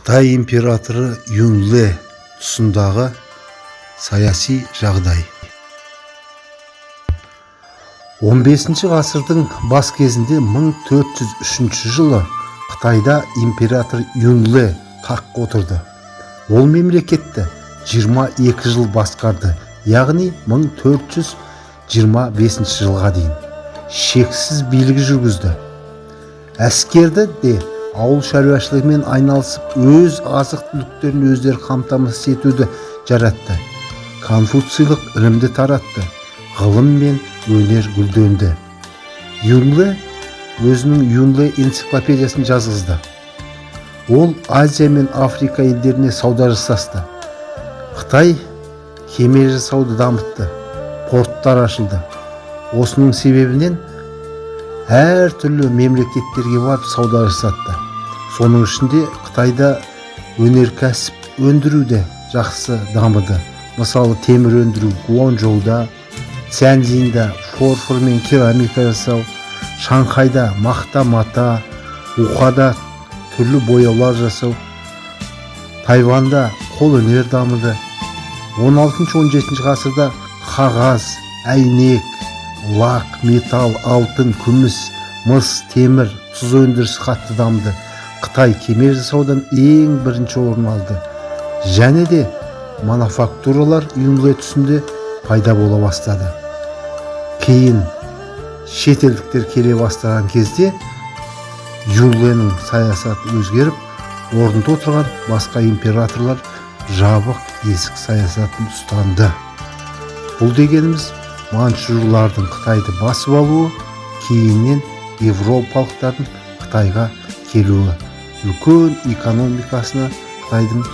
Қытай императоры Юнле тұсындағы саяси жағдай. 15 ғасырдың бас кезінде, 1403 жылы Қытайда император Юнле таққа отырды. Ол мемлекетті 22 жыл басқарды, яғни 1425 жылға дейін шексіз билік жүргізді. Әскерді де ауыл шаруашылығымен айналысып, өз азық түліктерін өздері қамтамасыз етуді жаратты. Конфуцийлық ілімді таратты, ғылым мен өнер гүлденді. Юнле өзінің «Юнле энциклопедиясын» жазғызды. Ол Азия мен Африка елдеріне сауда жасасты. Қытай кеме жасауды дамытты, порттар ашылды. Осының себебінен әр түрлі мемлекеттерге барып сауда жасатты. Соның ішінде Қытайда өнеркәсіп өндіру де жақсы дамыды. Мысалы, темір өндіру Гуанчжоуда, Цзянцзинда фарфор мен керамика жасау, Шанхайда мақта мата, Ухада түрлі бояулар жасау, Тайванда қолөнер дамыды. 16-17 ғасырда қағаз, әйнек, лак, металл, алтын, күміс, мыс, темір, тұз өндірісі қатты дамыды. Қытай кеме жасаудан ең бірінші орын алды және де мануфактуралар Юнле тұсында пайда бола бастады. Кейін шетелдіктер келе бастаған кезде Юнленің саясаты өзгеріп, орында отырған басқа императорлар жабық есік саясатын ұстанды. Бұл дегеніміз манчжурлардың Қытайды басып алуы, кейіннен европалықтардың Қытайға келуі үлкен экономикасына Қытайдың